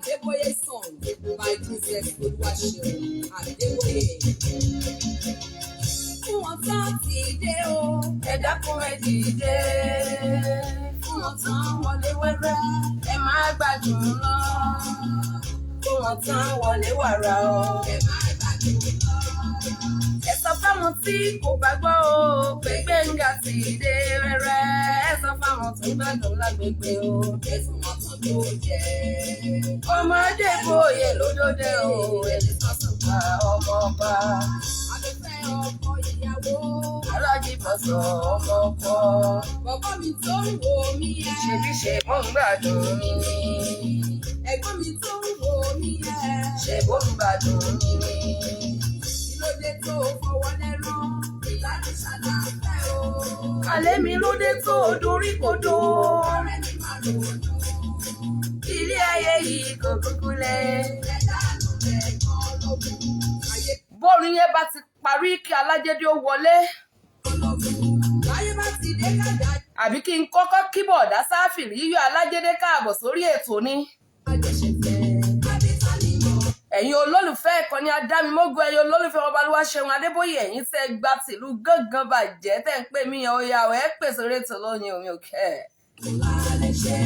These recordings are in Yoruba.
Adeboye song by Princess Oluwaseun Adeboye. Fún wọn tán ti dé o, ẹ dákun ẹ dìde. Fún wọn tán wọlé wẹ́rẹ́, ẹ má gbádùn lọ. Fún wọn tán wọlé wàrà o, ẹ má gbádùn lọ. Ẹ sọ fáwọn tí kò bá gbọ́ o pé Gbénga ti dé rẹ́rẹ́. Ẹ sọ fáwọn tó gbádùn lágbègbè o pé fún wọn tán tó jẹ. Ọmọdé bóyè lódòdó o, ẹni sọ́sùn pa ọmọ ọba. Abẹ́fẹ́ ọkọ ìyàwó. Alájí bọ̀sọ̀ ọmọ ọkọ. Bọ̀bọ́ mi tó ń wo mí ẹ́. Ṣebí ṣe mò ń gbádùn mi ni. Ẹ̀gbọ́n mi tó ń wo mí ẹ́. Ṣé bó ń gbádùn mi ni. Kí ló dé tó fọwọ́ lẹ́rán? Ìlànà ṣàlàfẹ́ o. Àlẹ́ mi ló dé tó dorí kodò. Ọ̀rẹ́ mi máa ronú. Ilé ayé yìí kò kúkú lẹ̀. Ẹ̀dá ló lẹ̀ gan lógún. Ayé Bórin yẹn bá ti parí, kí Alájẹdé ó wọlé. Lógún. Láyé bá ti dé kájà Àbí kí n kọ́kọ́ kí bọ̀dá sáfìrí yíyọ Alájẹdé káàbọ̀ sórí ètò ni? Àjẹsẹ̀fẹ̀. Àbíta ni mo. Ẹ̀yin olólùfẹ́ ìkànnì Adámimógo, ẹ̀yin olólùfẹ́ Ọbalúwaṣẹ́gun Adébóyè, ẹ̀yin tẹ́ gba tìlú gángan bàjẹ́ tẹ́ ń pè mí yan oyà ẹ̀ pè sórí ètò lónìí, omi òkè. Kò lè ṣe.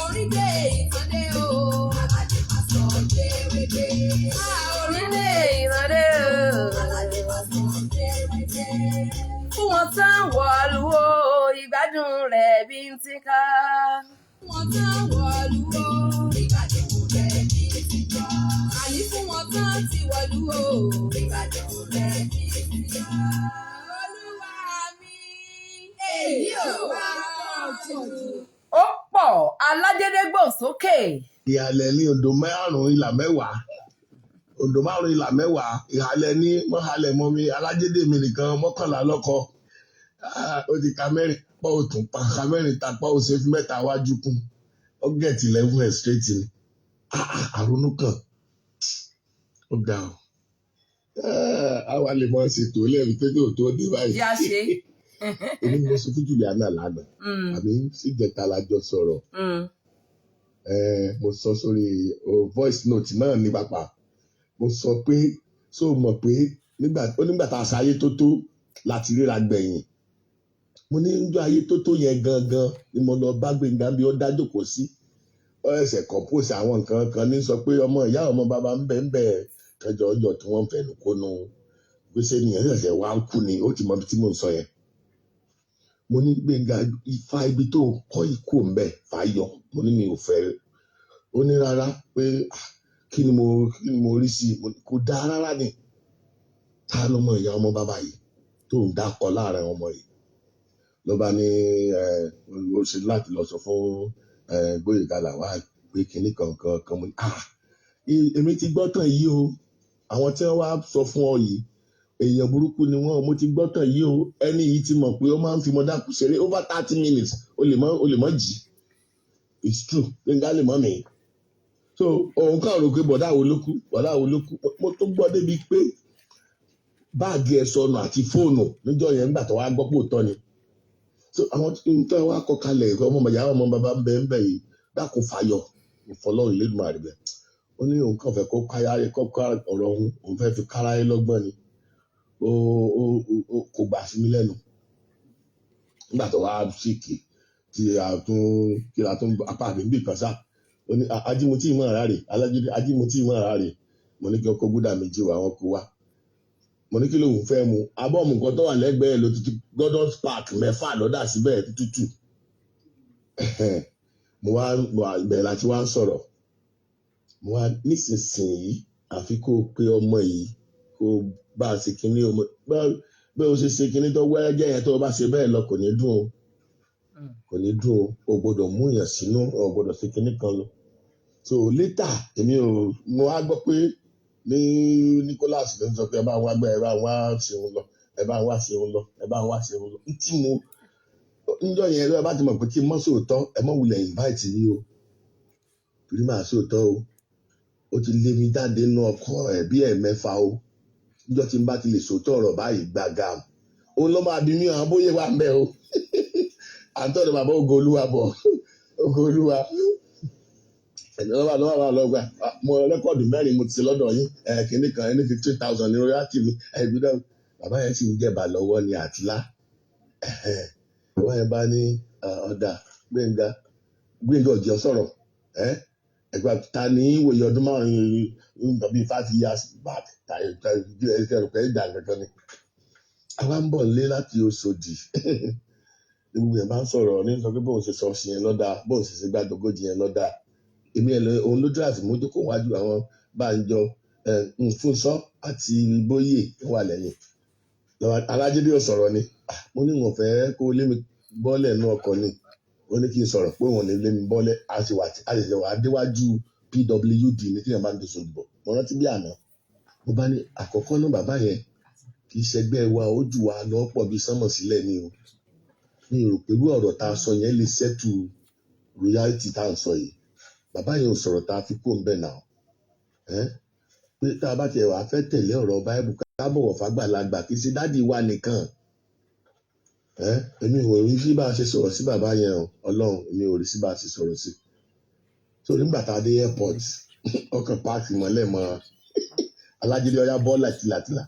Orí dé ìtàn dé o. Alájẹ pásọ̀ jẹ́rẹ́dẹ́. Orí dé ìtàn dé o. Alájẹ pásọ̀ jẹ́rẹ́dẹ́. Fún wọn tán wọ̀lú o, ìgbádùn rẹ̀ bí ń ti ká. Fún wọn tán wọ̀lú o. Ìgbádùn rẹ̀ bí ti ká. Àní fún wọn tán ti wọ̀lú o. Ìgbádùn rẹ̀ bí ti ká. Olúwa mi, èyí ò wá pọ̀ jù. Ó pọ̀, Alájẹdé gbòǹ sókè. Ìhàlẹ̀ ní odò márùn-ún ìlà 10, odò 5 ìlà 10. Ìhàlẹ̀ ní mọ́hàlẹ̀ mọ́mi Alájẹdẹ mi nìkan 11 lọ́kọ. Ah, ó ti ka 4 pọ́, òtún pa ka 4 ta pọ́, ó ṣe fi 3 wájú kún, ó get 11 ẹ̀ straight ni. Ah, ah, àrònú kan ó ga ọ. Ah, àwa lè mọ ṣètò lẹ́rìí pé kí o tó dé báyìí. Yá ṣe. Èmi ni mo sọ fún Juliana lánàá, àbí síjẹta la jọ sọ̀rọ̀. Mo sọ sórí voice note náà ní pàpà, mo sọ pé so mọ̀ pé nígbà ó nígbà tá a ṣayé tó tó láti ríra gbẹ̀yìn, mo ní níjọ́ ayé tó tó yẹn gangan ni mo lọ bá Gbénga bí ó dá jókòó sí. Ó ẹsẹ̀ compose àwọn nǹkan kan ní sọ pé ọmọ ìyá, ọmọ bàbá ń bẹ ń bẹ kẹjọ ọjọ́ tí wọ́n ń fẹnu kónú gbèsè nìyẹn ṣẹ̀ṣẹ̀ wá ń kú ni. Ó ti mọ ibi tí mò ń sọ yẹn. Mo ní, "Gbénga, ifá ibi tó kọ́ ikú ń bẹ fàyọ." Mo ní mi ò fẹ́. Ó ní rárá pé, ah, kí ni mo rí sí i? Mo ní, kò dáa rárá ni. Ta lọmọ ìyá ọmọ bàbá yìí tó ń dákọ láàrin ọmọ yìí? Ló bá ní ẹ ó ṣe láti lọ sọ fún ẹ Gbóyèga Lawal pé kinní kankan kan. Mo ní, ah, èmi ti gbọ́ tàn yìí o. Àwọn tí wọ́n wá sọ fún ọ yìí, èèyàn burúkú ni wọ́n. Mo ti gbọ́ tàn yìí o. Ẹni yìí ti mọ̀ pé ó máa ń fi mọ́dákù ṣeré over 30 minutes, ó lè mọ́ jì. It's true, Gbénga lè mọ́ mi. So òun kàn rò pé bọ̀dá wo ló kú, bọ̀dá wo ló kú. Mo tó gbọ́ débi pé báàgì ẹ̀ sọnù àti fóònù níjọ́ yẹn nígbà tó wá gbọ́ pò tọ́ ni. So àwọn tó wá kọ kalẹ̀, ọmọ ìyá, ọmọ bàbá ń bẹ ń bẹ yìí, dákun fàyọ ìfọlọ́run Elédùmarè bẹ̀. Ó ní òun kàn fẹ́ kó káyà kó ká ọ̀rọ̀ òun, òun fẹ́ fi káráyé lọ́gbọ́n ni. Ó kò gbà sí mi lẹ́nu. Nígbà tó wá síkì tí a tún kí a tún apá mi bì kan sá, ó ní ajímutí ìmọ̀ ara rè Alájídé, ajímutí ìmọ̀ ara rè. Mo ní kí ọkọ̀ gúdà méjì wá, wọn kó wá. Mo ní kí lóun fẹ́ mu abọ́ọ̀mù nǹkan tó wà lẹ́gbẹ̀ẹ́ ló tutù, Gordon's Park 6 lọ́dà síbẹ̀ tútù. Mo wá ìbẹ̀rẹ̀ láti wá ń sọ̀rọ̀. Mo wá nísinsìnyí, àfi kó o pe ọmọ yìí, kó o bá a ṣe kinní ọmọ bẹ́ẹ̀ o ṣe ṣe kinní tó wẹ́rẹ́ yẹn, tó o bá ṣe bẹ́ẹ̀ lọ, kò ní dùn o, kò ní dùn o. O gbọ́dọ̀ mú yàn sínú, o gbọ́dọ̀ ṣe kinní kan lọ. So later, èmi ò, mo wá gbọ́ pé ní Nicholas ló ń sọ pé ẹ bá wá gbẹ, ẹ bá wá ṣeun lọ, ẹ bá wá ṣeun lọ, ẹ bá wá ṣeun lọ. Ntí mo níjọ́ yẹn ẹ bá ti mọ̀ pé kí n mọ́ sóòótọ́, ẹ mọ́ wulẹ̀ invite yìí o, torí màá sóòótọ́ o. Ó ti lé mi jáde nínú ọkọ̀ ẹ̀ bí 6 o. Níjọ́ tí n bá ti lè sòótọ́ ọ̀rọ̀ báyìí gbàgàm, òun ló máa bí mi hàn bóyá wà ń bẹ o. À ń tọ́jú bàbá ògo Olúwa bọ̀, ògo Olúwa. Lọ́wọ́ lọ́wọ́ lọ́wọ́ gbà mo record mẹ́rin mo ti ṣe lọ́dọ̀ yín, ẹ̀ kìíní kan ẹni 15,000 ní royalty mi. Ẹ̀ gbọ́dọ̀ bàbá yẹn sì ń jẹ̀bà lọ́wọ́ ní àtìlá. Bàbá yẹn bá ní ọ̀dà Gbénga, Gbénga ọ̀jẹ̀ sọ̀rọ̀ ẹ̀ ẹ̀gbà ta ní ìwòye ọdún 5 bíi 5 years back ẹ̀rọ ìjà kankan ni. Àwa ń bọ̀ nílé láti Òṣòdì ní gbogbo yẹn bá ń sọ̀rọ̀ ní sọ pé bóun ṣe sọ sí yẹn lọ́dà, bóun ṣe ṣe gbàdógójì yẹn lọ́dà. Èmi ẹ̀ lọ, òun ló drive, mo jókòó wájú, àwọn Bánjọ, Fúnṣọ́ àti Bóyè wà lẹ́yìn. Alájídé ò sọ̀rọ̀ ni. Mo ní wọn fẹ́ kó lé mi bọ́lẹ̀ nú ọkọ̀ ni. Ó ní kí n sọ̀rọ̀ pé òun ní lé mi bọ́lẹ̀. A sì wà, a sì wà déwájú PWD ní tí yẹn bá ń doṣù bọ̀. Mo rántí bí àná. Mo bá ní àkọ́kọ́ náà, bàbá yẹn kì í ṣẹgbẹ́ wa, ó jù wá lọ́pọ̀ bíi sánmọ̀ sílẹ̀ ni o. Mi ò rò pé irú ọ̀rọ̀ tá a sọ yẹn lè settle royalty tá à ń sọ yìí. Bàbá yẹn ò sọ̀rọ̀ tá a fi kó ń bẹ̀ náà. Pé tá a bá tiẹ̀ wá fẹ́ tẹ̀lé ọ̀rọ̀ Báíbù, ká bọ̀wọ̀ fágbàlagbà, kì í ṣe daddy wa nìkan. Èmi ò rí sí bá a ṣe sọ̀rọ̀ sí bàbá yẹn o. Ọlọ́run, èmi ò rí sí bá a ṣe sọ̀rọ̀ sí. So nígbà tá a dé airport, ọkàn park mọ́lẹ̀ mọ́ Alájídé, ọyá bọ́ọ̀lẹ̀ tìlàtìlà.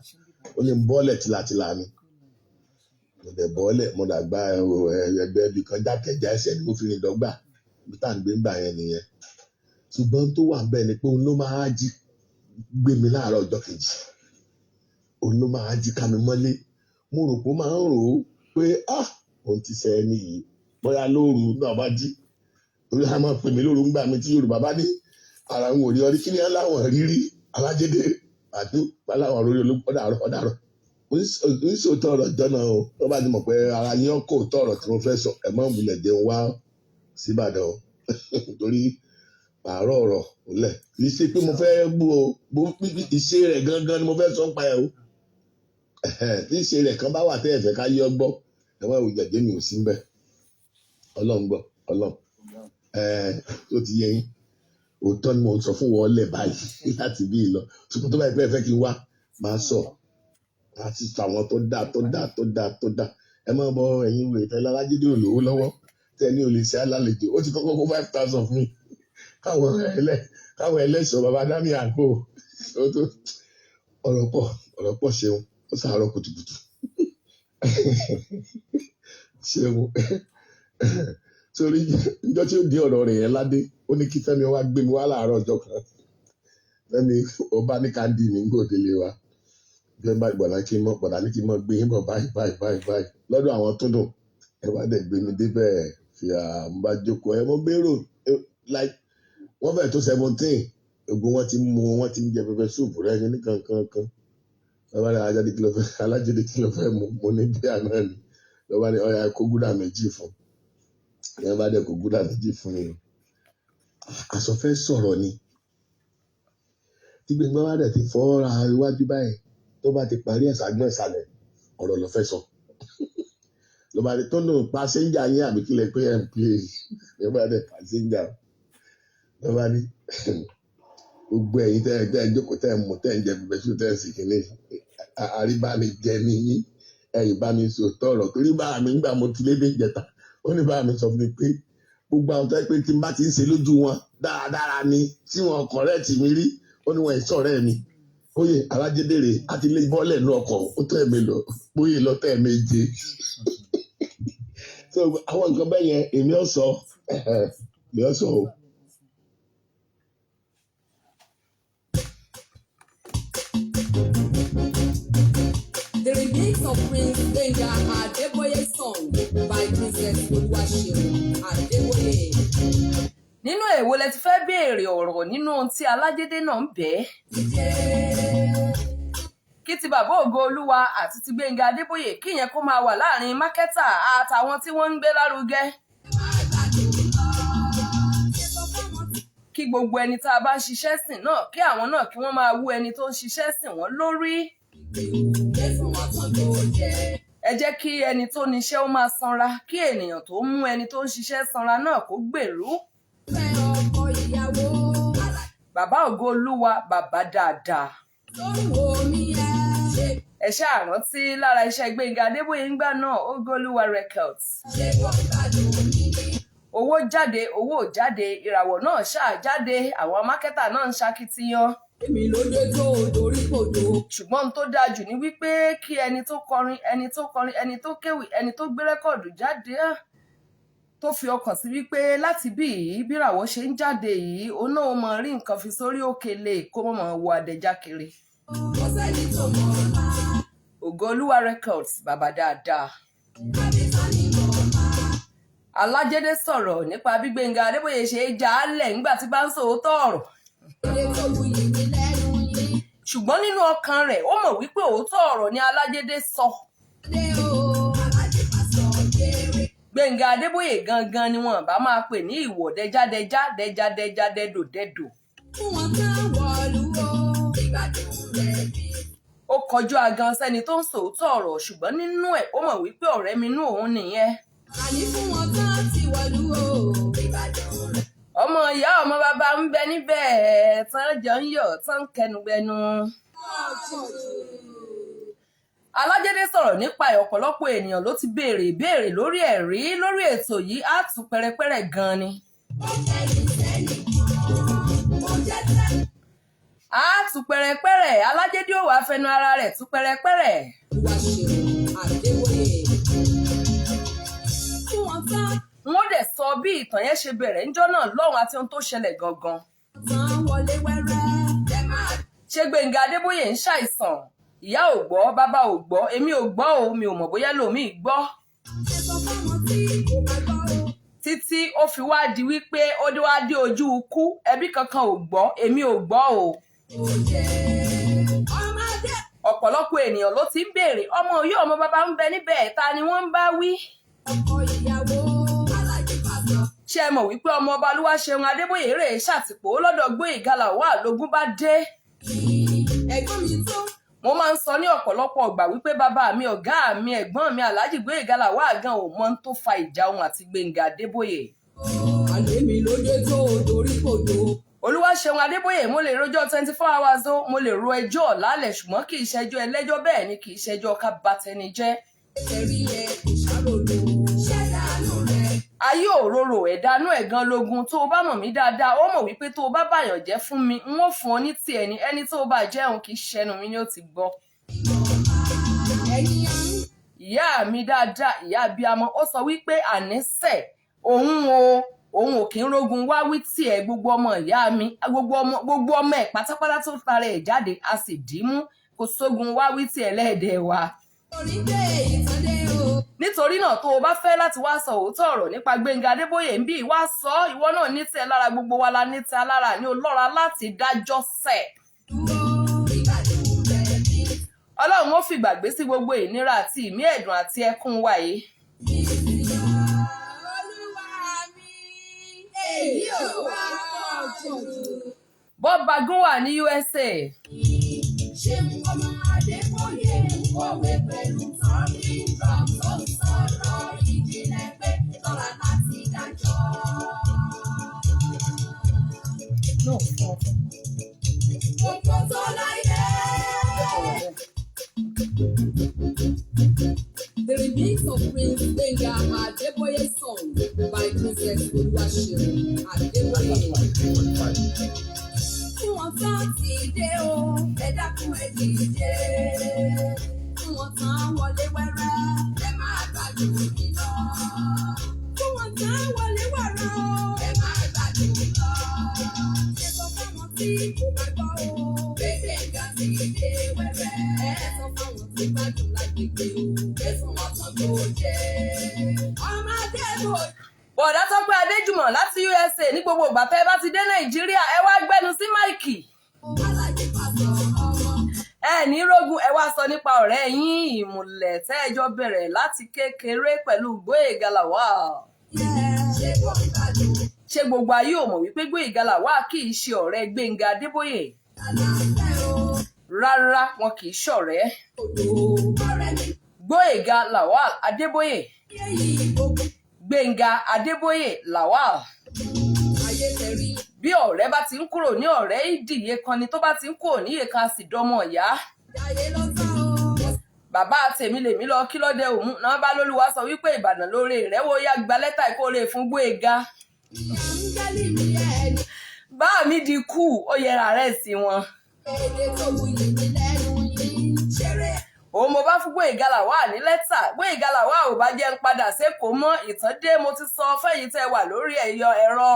Ó ní bọ́ọ̀lẹ̀ tìlàtìlà ni. Mo dẹ̀ bọ́ọ̀lẹ̀, mo dàgbà ẹgbẹ́ ibì kan jákèjá ẹsẹ̀ ni mo fi rìn dọ́gba. Ibi tá à ń gbé ńgbà yẹn nìyẹn. Ṣùgbọ́n tó wà bẹ́ẹ̀ ni pé òun ló máa jí gbé mi láàárọ̀ ọjọ́ kejì. Òun ló máa jí ká mi mọ́lé. Mo rò pé ó máa ń rò ó pé ah, òun ti ṣe ẹni yìí. Bóyá lóru náà bá jí. Torí a máa pè mí lóru ńgbà mi tí Yorùbá bá ní ara òun ò rí ọrí kí ni aláwọ̀ rírí Alájídé àti aláwọ̀ rírí ọ̀dàrọ̀ ọ̀dàrọ̀. Ń sòótọ́ ọ̀rọ̀ jọ́nà o. Tó bá ti mọ̀ pé ara yín kò tọ́ ọ̀rọ̀ tí mo fẹ́ sọ, ẹ̀ mọ́ ìmùlẹ̀ jẹun wá síbàdàn o. Torí pààrọ̀ ọ̀rọ̀ lẹ̀. Kì í ṣe pé mo fẹ́ bú o, ìṣe rẹ̀ gangan ni mo fẹ́ sọ ń pa ẹ̀ o. Tí ìṣe rẹ̀ kan bá wà tẹ́ ẹ fẹ́ ká yọ gbọ́, ẹ wá ìwòjẹ̀ jẹ́ mi ò sí ń bẹ̀. Ọlọ́run gbọ́, Ọlọ́run. Tó ti yé yín. Òótọ́ ni mo ń sọ fún wọn lẹ̀ báyìí láti bí lọ. Ṣùgbọ́n tó bá yẹ pé ẹ fẹ́ kí n wá, máa sọ. Láti sọ àwọn tó dá, tó dá, tó dá, tó dá. Ẹ máa bọ ẹ̀yin wèrè tẹ́lẹ̀ Alájídé ò lówó lọ́wọ́. Tẹ́ ní olè ṣe alálejò. Ó ti kọ́kọ́ kó 5,000 fún mi. Káwọn ẹlẹ́ṣọ̀ bàbá Dami àgbo. Ó tó ọ̀rọ̀ pọ̀, ọ̀rọ̀ pọ̀ ṣeun. Ó sàárọ̀ kùtùkùtù. Ṣeun. Torí níjọ́ tí ó di ọ̀rọ̀ rẹ̀ yẹn ládé, ó ní kí Fẹ́mi wá gbé mi wá láàárọ̀ ọjọ́ kan. Fẹ́mi ó bá ní káńdì mi ń gòdè wa. Bí ẹ bá gbọ̀dá kí n mọ̀, gbọ̀dá ní kí n mọ̀ gbé yín bọ̀ báyìí báyìí báyìí báyìí. Lọ́dọ̀ àwọn tó dùn. Ẹ wá dẹ̀ gbé mi débẹ̀ fi à ń bá jókòó. Ẹ mo gbèrò like wọ́n fẹ́ tó 17. Gbogbo wọn ti mú, wọn ti ń jẹ pepper soup rẹ̀ ní kankan kan. Lọ́ba ní Alájídé kí ló fẹ́, Alájídé kí ló fẹ́ mu, mo ní bíà náà ni. Lọ́ba ní ọ̀ya kó gúdà méjì fún. Ìyẹn bá dẹ̀ kó gúdà méjì fún mi. Àsọ fẹ́ sọ̀rọ̀ ni. Tí Gbénga bá dẹ̀ ti fọ́ ra iwájú báyìí, tó bá ti parí ẹ̀ ságbọ́n ìsàlẹ̀, ọ̀rọ̀ ló fẹ́ sọ. Lọ́ba ní tó nù pásẹ́njà yín àbí kílẹ̀ pé ẹ̀ ń pè é. Lọ́ba dẹ̀ pásẹ́njà. Lọ́ba ní gbogbo ẹ̀yin tẹ́ ẹ jókòó, tẹ́ ẹ mú, tẹ́ ẹ ń jẹ pepper soup, tẹ́ ẹ sì kíní. Àríbánijẹ ni yín. Ẹ̀yin bá mi sọ tọ̀rọ̀ torí bá mi ń gbà mo ti lédè ìjẹta. Ó ní bá mi sọ fún mi pé gbogbo àwọn tó yẹ pé tí n bá ti ń ṣe lójú wọn dáradára ni tí wọn correct mi rí, ó ní wọn ìṣọ̀rẹ́ mi. Bóyè Alájídé á ti lé bọ́ọ̀lẹ̀ nú ọkọ̀ ó tó ẹ̀mí lọ, bóyè lọ tó ẹ̀méje. So àwọn nǹkan bẹ́ẹ̀ yẹn èmi ò sọ, èmi ò sọ o. The remix of Prince Gbenga Adeboye song by Princess Oluwaseun Adeboye. Nínú èwo lẹ ti fẹ́ béèrè ọ̀rọ̀ nínú ohun tí Alájídé náà ń bẹ́ẹ̀? Kí ti bàbá ògo Olúwa àti ti Gbénga Adébóyè, kí ìyẹn kó máa wà láàrin marketer àtàwọn tí wọ́n ń gbé lárugẹ. Kí gbogbo ẹni tá a bá ń ṣiṣẹ́ sìn náà, kí àwọn náà kí wọ́n máa wú ẹni tó ń ṣiṣẹ́ sìn wọ́n lórí. Ẹ jẹ́ kí ẹni tó níṣẹ́ ó máa sanra, kí ènìyàn tó mú ẹni tó ń ṣiṣẹ́ sanra náà kó gbèrú. Bàbá ògo Olúwa, bàbá dáadáa. Ẹ ṣáà rántí lára iṣẹ́ Gbénga Adébóyè ńgbà náà, Ògo Olúwa Records. Owó jáde, owó ò jáde, ìràwọ̀ náà ṣáà jáde, àwọn marketer náà ń ṣakitiyan. Èmi ló dé tó dorí kodò. Ṣùgbọ́n ohun tó dáa jù ni wípé kí ẹni tó kọrin, ẹni tó kọrin, ẹni tó kéwì, ẹni tó gbé record jáde, tó fi ọkàn sí wípé láti bí yìí bíràwọ̀ ṣe ń jáde yìí, òun náà ó mọ rí nǹkan fi sórí òkèlè kó mọ̀ mọ̀ wo àdẹ̀já kiri. Kò sẹ́ni tó mọ̀ ọ̀la. Ògo Olúwa Records, bàbá dáadáa. Àbí ta ni mọ̀ ọ̀la? Alájẹdẹ sọ̀rọ̀ nípa bí Gbẹ́ngà Adébóyè ṣe é já a lẹ̀ nígbà tí bá ń sòótọ́ ọ̀rọ̀. Èdè tó wuyì ní lẹ́nu yín. Ṣùgbọ́n nínú ọkàn rẹ̀, ó mọ̀ wípé òótọ́ ọ̀rọ̀ ni Alájẹdẹ sọ. Dé o, Alájì pásọ̀ jèrè. Gbẹ́ngà Adébóyè gangan ni wọn bá máa pè ní ìwọ̀ dẹjádẹjá dẹjádẹjá dẹdòdẹdò. Fún wọn tán wọ̀lú o, ìgbádùn rẹ̀ bí. Ó kọjú agan sẹ́ni tó ń sòótọ́ ọ̀rọ̀, ṣùgbọ́n nínú ẹ̀ ó mọ̀ wípé ọ̀rẹ́ mi inú òun nìyẹn. Àní fún wọn tán ti wọ̀lú o, ìgbádùn rẹ̀. Ọmọ ìyá ọmọ bàbá ń bẹ níbẹ̀ tán jọ ń yọ̀ tán ń kẹnugbẹnu. Alájẹdẹ sọ̀rọ̀ nípa ẹ̀, ọ̀pọ̀lọpọ̀ ènìyàn ló ti béèrè ìbéèrè lórí ẹ̀rí lórí ètò yìí, á tún pẹrẹpẹrẹ gan ni. Ó kẹ́yìn sẹ́yìn kan, ó jẹ́ tẹ́. Á tún pẹrẹpẹrẹ, Alájẹdẹ ò wá fẹnu ara rẹ̀ tún pẹrẹpẹrẹ. Olúwaṣeun Adébóyè. Fún wọn tán N ó dẹ̀ sọ bí ìtàn yẹn ṣe bẹ̀rẹ̀ ńjọ́ náà lọ́hùn àti ohun tó ṣẹlẹ̀ gangan. Tán wọlé wẹ́rẹ́. Ẹ máa Ṣé Gbẹ́ngà Adébóyè ń ṣàìsàn? Ìyá ò gbọ́, bàbá ò gbọ́, èmi ò gbọ́ o, mi ò mọ̀ bóyá lòmíì gbọ́. Ẹ sọ fáwọn tí kò bá gbọ́ o. Títí ó fi wá di wípé ó dé wá dé ojú ikú, ẹbí kankan ò gbọ́, èmi ò gbọ́ o. Òye ọmọdé. Ọ̀pọ̀lọpọ̀ ènìyàn ló ti ń béèrè, ọmọ yìí ọmọ bàbá ń bẹ níbẹ̀, ta ni wọ́n ń bá wí? Ọkọ ìyàwó Alájì pásọ̀. Ṣé ẹ mọ̀ wípé ọmọ ọba Olúwaṣeun Adébóyè rèé ṣàtìpó lọ́dọ̀ Gbóyèga Lawal lógún bá dé? Ẹ̀gbọ́n mi tó. Mo máa ń sọ ní ọ̀pọ̀lọpọ̀ ọgbà wípé bàbá mi, ọ̀gá mi, ẹ̀gbọ́n mi Alhaji Gbóyèga Lawal gan ò mọ ohun tó fa ìjà òun àti Gbẹ́ngà Adébóyè. Àlè mi ló dé tó dorí kodò. Olúwaṣeun Adébóyè, mo lè rojọ́ 24 hours o, mo lè ro ẹjọ́ ọ̀làlẹ̀, ṣùgbọ́n kì í ṣẹjọ́ ẹlẹ́jọ́, bẹ́ẹ̀ ni kì í ṣẹjọ́ ká batẹni jẹ́. Ẹ̀rí ẹ̀ kò ṣàròlò. Ṣẹ̀dánù rẹ̀. Ayé òróró ẹ̀dánú ẹ̀ gan logun. Tó o bá mọ̀ mí dáadáa, ó mọ̀ wípé tó o bá bàyàn jẹ́ fún mi, n ó fún ọ ní tiẹ̀ ni. Ẹni tó o bá jẹun kì í ṣẹnu mi ni ó ti gbọ́. Ẹ̀yin à ń. Ìyá mi dáadáa, ìyá abiyamọ, ó sọ wípé àníṣe òun o, òun ò kí ń rógun wá wí tiẹ̀. Gbogbo ọmọ ìyá mi, gbogbo ọmọ ẹ̀ pátápátá tó tara ẹ̀ jáde, a sì dì í mú, kò sógun wá wí tiẹ̀ lẹ́ẹ̀dẹ̀ wa. Torí pé ìtàn dé o. Nítorí náà, tó o bá fẹ́ láti wá sọ òótọ́ ọ̀rọ̀ nípa Gbẹ́ngà Adébóyè ń bí wá sọ, ìwọ náà ní tiẹ̀ lára, gbogbo wa la ní tiẹ̀ lára, ní olọ́ra láti dájọ́ sẹ̀. Dúró ìgbádùn rẹ̀ bí. Ọlọ́run ó fìgbàgbé sí gbogbo ìnira àti ìmí ẹ̀dùn àti ẹkún wa yìí. Olúwa mi, èyí ò wá pọ̀ jù. Bob Bagun wà ní USA. Ṣé ọmọ Adébóyè ń kọ̀wé pẹ̀lú talking drum tó ń sọ̀rọ̀ ìjìnlẹ̀ pé tọ́lá láti dájọ́? No, fún ọ. Gbogbo tó láyé. The remix of Prince Gbenga Adeboye song by Princess Oluwaseun Adeboye. Fún wọn tán ti dé o, ẹ dákun ẹ dìde. Fún wọn tán wọlé wẹ́rẹ́, ẹ máa gbádùn mi lọ. Fún wọn tán wọlé wẹ́rẹ́ o, ẹ máa gbádùn mi lọ. Ẹ sọ fáwọn tí kò bá gbọ́ o, pé Gbénga ti dé wẹ́rẹ́. Ẹ sọ fáwọn tí gbádùn lágbègbè o, pé fún wọn tán gbòde. Ọmọdé bò. Bọ̀dá Tọ́pẹ́ Adéjùmọ̀ láti USA, ní gbogbo ìgbà tẹ́ ẹ bá ti dé Nàìjíríà, ẹ wá gbẹ́nu sí mic. Alájí pásọ̀ ọmọ. Ẹ ní rógun, ẹ wá sọ nípa ọ̀rẹ́ yín ìmùlẹ̀ tẹ́ ẹ jọ bẹ̀rẹ̀ láti kékeré pẹ̀lú Gbóyèga Lawal. Ṣé kò gbádùn? Ṣé gbogbo ayé ò mọ̀ wípé Gbóyèga Lawal kì í ṣe ọ̀rẹ́ Gbénga Adébóyè? Àlàáfẹ́ o. Rárá, wọn kì í ṣọ̀rẹ́. Odò ọ̀rẹ́ mi. Gbóyèga Lawal Adébóyè, Yéyí gbogbo Gbénga Adébóyè Lawal. Ayé tẹ̀rí. Bí ọ̀rẹ́ bá ti ń kúrò ní ọ̀rẹ́, ìdíye kan ni, tó bá ti ń kúrò níyè kan, a sì dọmọ ìyá. Ayé ló tán o. Bàbá tèmi lèmi lọ kí lọ́dẹ òmu náà bá lólúwa sọ wípé Ìbàdàn lóore rẹ̀ wo ya gba lẹ́tà ìkórè fún Gbóyèga. Áńgẹ́lì mi ẹni Bá mi di kú, ó yẹra rẹ̀ sí wọn. Èdè tó wuyì ní lẹ́nu yìí ṣeré. Òun mo bá fún Gbóyèga Lawal ní lẹ́tà. Gbóyèga Lawal ò bá jẹ́ ń padà sékòó mọ́. Ìtàn dé, mo ti sọ fẹ́yìn tẹ́ wà lórí ẹ̀yọ ẹ̀rọ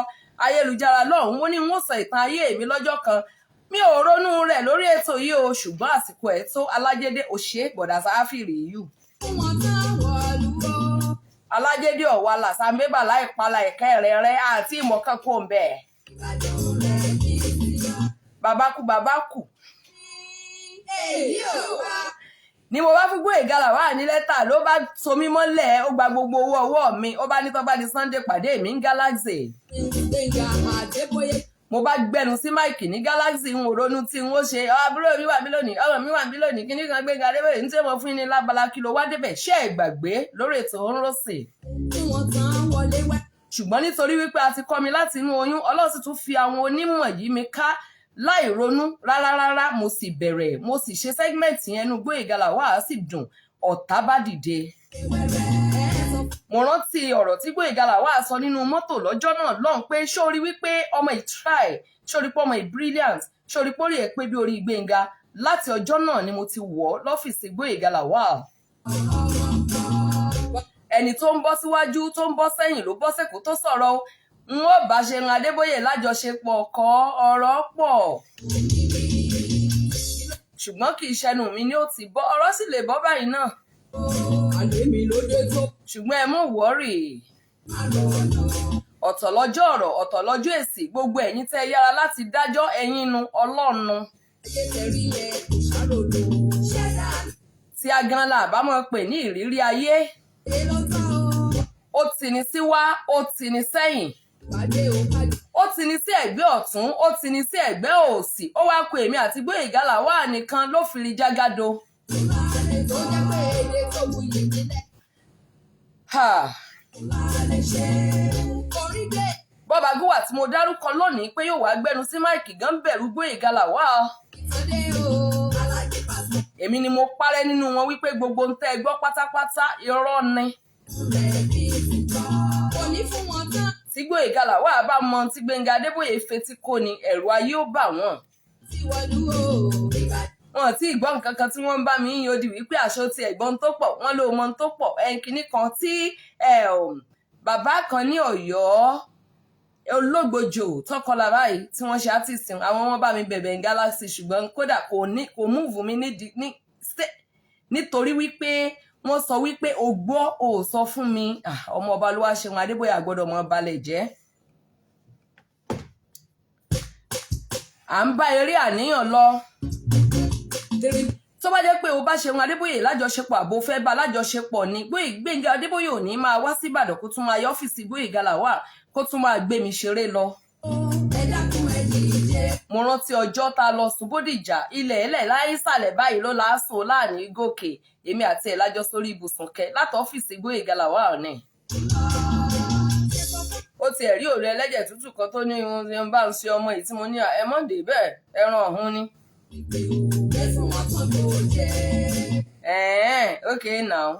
ayélujára lọ́hùn-ún, ó ní n ó sọ ìtàn ayé mi lọ́jọ́ kan. Mi ò ronú rẹ̀ lórí ètò yìí o, ṣùgbọ́n àsìkò ẹ̀ tó. Alájẹdẹ òṣè bọ̀dà sáfìrì yù. Fún wọn tán wọ̀lú o. Alájẹdẹ ọ̀wà làṣàmébà láìpalà ẹ̀kẹ́ rẹ̀ rẹ̀ àti ìmọ̀kan kò ń bẹ̀. Ìbàdàn rẹ̀ kì í sí ọ. Bàbá kú, bàbá kù. Èyí ò wá. Ni mo bá fún Gbóyèga Lawal ní lẹ́tà, ló bá so mí mọ́lẹ̀, ó gba gbogbo owó ọwọ́ mi. Ó bá ní tó bá di Sunday, pàdé mi ní Galaxy. Gbẹ̀ngà Adébóyè. Mo bá gbẹnu sí mic ní Galaxy, ń ronú tí n ó ṣe. Àbúrò mi wà mí lónìí, ọmọ mi wà mí lónìí, kíní kan Gbẹ̀ngà Adébóyè ní tí mo fún yín ní lábala kí ló wá débẹ̀, ṣé ẹ gbàgbé lórí ètò òǹrọ̀sì. Fún wọn tán wọlé wá. Ṣùgbọ́n nítorí wípé a ti kọ́ mi láti inú oyún, Ọlọ́run sì tún fi àwọn onímọ̀ yí mi ká láì ronú rárá rárá, mo sì bẹ̀rẹ̀, mo sì ṣe segment yẹn nu Gbóyèga Lawal sì dùn, ọ̀tá bá dìde. Wẹ́rẹ́ ẹ sọ. Mo rántí ọ̀rọ̀ tí Gbóyèga Lawal sọ nínú mọ́tò lọ́jọ́ náà lọ́hùn pé ṣó rí wípé ọmọ yìí try, ṣó rí pé ọmọ yìí brilliant, ṣó rí pé orí ẹ̀ pé bí orí Gbénga. Láti ọjọ́ náà ni mo ti wọ̀ ọ́ lọ́fíìsì Gbóyèga Lawal. Ẹni tó ń bọ́ síwájú, tó ń bọ́ sẹ́yìn, ló bọ́ sẹ́kọ̀ọ́ tó sọ̀rọ̀ o. N ó bá Ṣeun Adébóyè lájọṣepọ̀ kọ́ ọ̀rọ̀ pọ̀, ṣùgbọ́n kì í ṣẹnu mi ni ó ti bọ́, ọ̀rọ̀ sì lè bọ́ báyìí náà. Àlè mi ló dé tó. Ṣùgbọ́n ẹ mọ̀ wọ́rì. Má lọ lọ. Ọ̀tọ̀ lọ́jọ́ ọ̀rọ̀, ọ̀tọ̀ lọ́jọ́ èsì. Gbogbo ẹ̀yin tẹ́ yára láti dájọ́, ẹ̀yin nu Ọlọ́run. Ayé tẹ̀rí yẹn kò ṣàròlò. Ṣẹ́dá Tí a gan la àbá máa pè ní ìrírí ayé. lè ló tán o. Ó tini sí wá, ó tini sẹ́yìn. Pàdé o pàdé. Ó tini sí ẹ̀gbẹ́ ọ̀tún, ó tini sí ẹ̀gbẹ́ òsì. Ó wá kó èmi àti Gbóyèga Lawal nìkan ló fi rí jágàdo. Máa lè tó jẹ́ pé èdè tó wuyì nílẹ̀. Ha! Máa lè ṣe. Orí dé. Bọ́ba Gúwà tí mo dárúkọ lónìí pé yóò wá gbẹnu sí mic gan bẹ̀rù Gbóyèga Lawal. Ìtọ́dé o. Alájí pàṣẹ. Èmi ni mo parẹ́ nínú wọn wípé gbogbo ń tẹ́ ẹ gbọ́ pátápátá, irọ́ ni. Rẹ̀ kì í sì tọ́. Kò ní fún wọn tán. Tí Gbóyèga Lawal bá mọ tí Gbénga Adébóyè fetí kò ní, ẹ̀rù ayé ó bà wọ́n. Tí wọlú o. Ìbàdàn. Wọn tí ìgbọ́ nǹkan kan tí wọ́n ń bá mi ń yodi wípé àṣọ ti ẹ̀gbọ́n tó pọ̀ wọ́n ló mọ tó pọ̀ ẹnkìnní kan tí bàbá kan ní Ọ̀yọ́ ológbòjò tọkọlà báyìí tí wọ́n ṣe artist, àwọn wọn bá mi bẹ̀bẹ̀ ní Galaxy, ṣùgbọ́n kódà kò ní kò move mi nídìí ní nítorí wípé wọ́n sọ wípé o gbọ́ o ò sọ fún mi. Ah, ọmọ ọba ló wá ṣeun Adébóyè àgbọ́dọ̀ mọ́ balẹ̀ jẹ́. À ń bá eré àníyàn lọ. Tó bá jẹ́ pé o bá Ṣeun Adébóyè lájọṣepọ̀, àbò fẹ́ bá lájọṣepọ̀ ni, Gbénga Adébóyè ò ní máa wá sí Ìbàdàn kó tún máa yọ ọ́fíìsì Gbóyèga Lawal, kó tún máa gbé mi ṣeré lọ. Ẹ dákun, ẹ dìde. Mo rántí ọjọ́ tá a lọ sùn Bódìjà, ilẹ̀ ẹlẹ̀ láìsàlẹ̀ báyìí ló láàsùn láàní gòkè, èmi àti ẹ̀ lájọ sórí ibùsùn kẹ láti ọ́fíìsì Gbóyèga Lawal ní. Ó tiẹ̀ rí òrẹ́ ẹlẹ́jẹ̀ tútù kan tó ní ohun tí ń bá ń ṣe ọmọ yìí tí mo ní ẹ mọ̀ dé bẹ́ẹ̀, ẹran ọ̀hún ni. Ìpè òwe fún wọn tán kò jẹ́. Ẹ̀ẹ́n, okay now.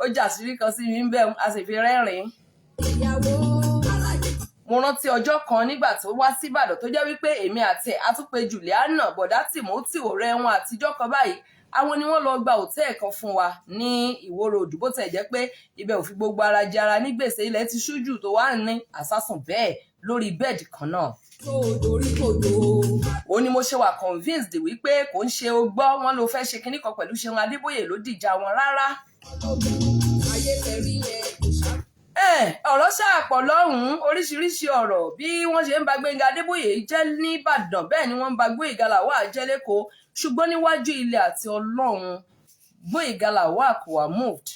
Ó jàsírí kan sí mi ń bẹ̀, a sì fi rẹ́rìn-ín. Ìyàwó alájí. Mo rántí ọjọ́ kan nígbà tó wá síbàdàn, tó jẹ́ wípé èmi àti ẹ̀ atúpè Juliana, bọ̀dá Timothy, ọ̀rẹ́ wọn àtijọ́ kan báyìí, àwọn ni wọ́n lọ gba hòtẹ́ẹ̀ kan fún wa ní Ìwó Road. Bó tẹ̀ jẹ́ pé ibẹ̀ ò fi gbogbo ara jara ní gbèsè, ilẹ̀ ti ṣújù tó wà ní àsásùn bẹ́ẹ̀ lórí bẹ́ẹ̀dì kan náà. Tó dorí kodò. Ó ní mo ṣe wà convinced wípé kò ń ṣe o gbọ́ wọn ló fẹ́ ṣe kinní kan pẹ̀lú Ṣeun Adébóyè ló dìjà wọn rárá. Ayé tẹ̀rí yẹn kò ṣá. Ọ̀rọ̀ ṣàpọ̀ lọ́hùn-ún, oríṣiríṣi ọ̀rọ̀ bí wọ́n ṣe ń ba Gbẹ́ngà Adébóyè jẹ́ nìbàdàn, bẹ́ẹ̀ ni wọ́n ń ba Gbóyèga Lawal jẹ́ lẹ́kọ̀ọ́. Ṣùgbọ́n níwájú ilẹ̀ àti Ọlọ́run, Gbóyèga Lawal kò wá moved.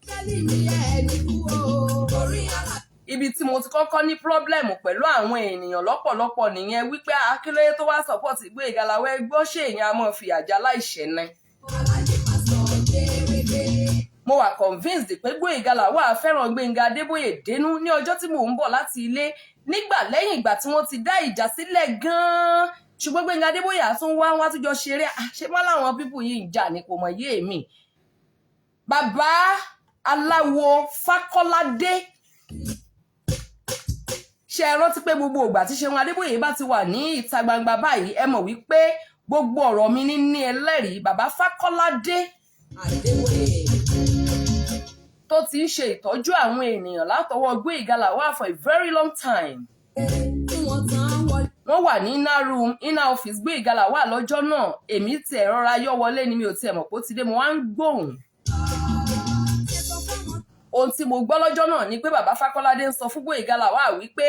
Kẹ́lí mi ẹni kú o. Orí àlà. Ibi tí mo ti kọ́kọ́ ní problem pẹ̀lú àwọn ènìyàn lọ́pọ̀lọpọ̀ nìyẹn, wípé akílóyè tó wá support Gbóyèga Lawal, gbọ́ ṣé èèyàn á mọ̀ fìyà jẹ aláìṣẹ̀ ni. Alájí pásítọ̀ jẹ́rẹ́gẹ́. Mo wà convinced pé Gbóyèga Lawal fẹ́ràn Gbénga Adébóyè dénú. Ní ọjọ́ tí mò ń bọ̀ láti ilé nígbà lẹ́yìn ìgbà tí wọ́n ti dá ìjà sílẹ̀ gan-an, Ṣùgbọ́n Gbẹ́ngà Adébóyè àtún wá wá tún jọ ṣeré. Ah, ṣé má láwọn people yìí ń jà ní kò mọ̀ yé mi. Bàbá aláwo Fákọ́ládé, ṣe ẹ rántí pé gbogbo ìgbà tí Ṣeun Adébóyè bá ti wà ní ìta gbangba báyìí, ẹ mọ̀ wípé gbogbo ọ̀rọ̀ mi ní ẹlẹ́rìí. Bàbá Fákọ́ládé Adébóyè. tó ti ń ṣe ìtọ́jú àwọn ènìyàn látọwọ́ Gbóyèga Lawal for a very long time, Tí wọ́n tán wọlé. Wọ́n wà ní inner room, inner office Gbóyèga Lawal lọ́jọ́ náà. Èmi tiẹ̀ rọra yọ́ wọlé ni, mi ò tiẹ̀ mọ̀ pé ó ti dé. Mo wá ń gbóhùn. Ẹ sọ fáwọn Ohun tí mo gbọ́ lọ́jọ́ náà ni pé bàbá Fákọ́ládé ń sọ fún Gbóyèga Lawal wípé